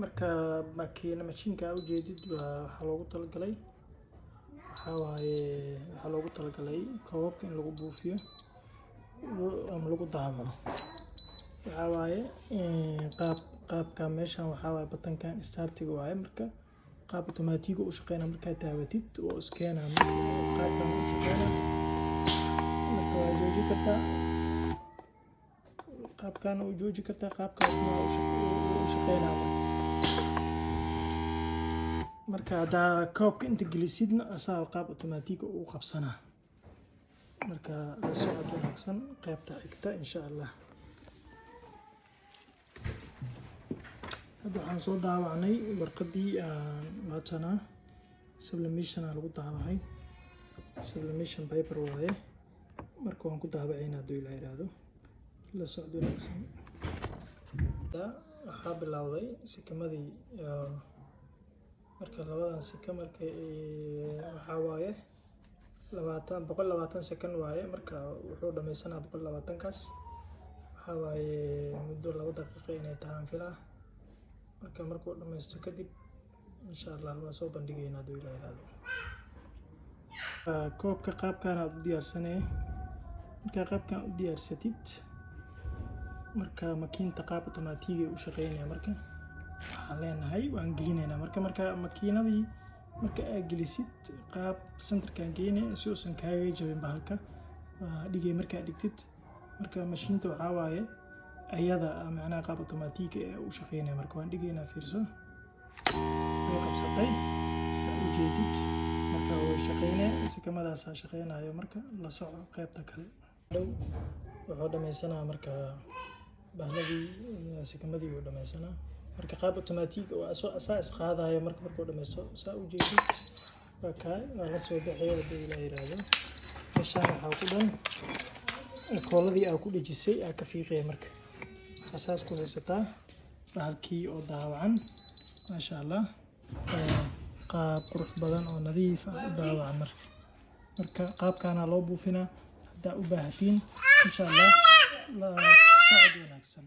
Marka makiina mashiinka aa ujeedid waa waxaa loogu talagalay, waxaa waaye, waxaa loogu talagalay koobabka in lagu buufiyo ama lagu daabaco. Waxaa waaye qaab qaabka meeshan waxaa waaye button-kan start-iga waaye. Marka qaab automatic u shaqeynaa, markaad taabatid oo iskeenaa qaabkan u shaqeynaa. Marka waa jooji kartaa, qaabkan u jooji kartaa, qaabkaasna waa u shaqeynaa. Marka haddaa koobka inta gelisidna, asaga qaab automatic u qabsanaa. Marka la socod wanaagsan qaybta xigta, insha Allah. Hadda waxaan soo daawacnay warqaddii aan waatanaa, sublimation aa lagu daabacay, sublimation paper waaye. Marka waan ku daabacaynaa hadduu Ilaa yiraahdo. La socod wanaagsan. Waxaa bilowday sikamadii. Marka labadan sika marka waxaa waaye 20, 120 second waaye. Marka wuxuu dhameysanaa 120-kaas, waxaa waaye muddo 2 daqiiqo inay tahay aan filaa. Marka markuu dhameysto kadib, insha Allah, waa soo bandhigaynaa hadduu Ilaa yiraahdo. Koobka qaabkan aad u diyaarsanee. Markaa qaabkan u diyaarsatid, marka makiinta qaab automatic u shaqeynaya. Marka waxaan leenahay waan gelinaynaa. Marka makiinadii marka aad gelisid, qaab center-kaan geynay si uusan kaaga jabin bahalka. Waa dhigay. Markaa dhigtid, marka mashiinta waxaa waaye ayada macnaha qaab automatic ee u shaqeynaya. Marka waan dhigaynaa, fiirso, way qabsatay saa u jeedid. Marka way shaqeynaya, sikamadaasaa shaqeynayo. Marka la soco qaybta kale dhow. Wuxuu dhameysanaa marka bahladii, sikamadii uu dhameysanaa. Marka qaab automatic oo asaa isqaadayo. Marka markuu dhameysto, saa u jeedid, waa kaa, waa la soo baxaya hadduu Ilaah yiraahdo. Meeshaan waxaa ku dhan kooladii aa ku dhejisay aa ka fiiqaya. Marka waxaa saas ku haysataa bahalkii oo daawacan, maasha Allah, qaab qurux badan oo nadiif ah u daawacan. Marka qaabkaana loo buufinaa haddaa u baahatiin, insha Allah. La socod wanaagsan.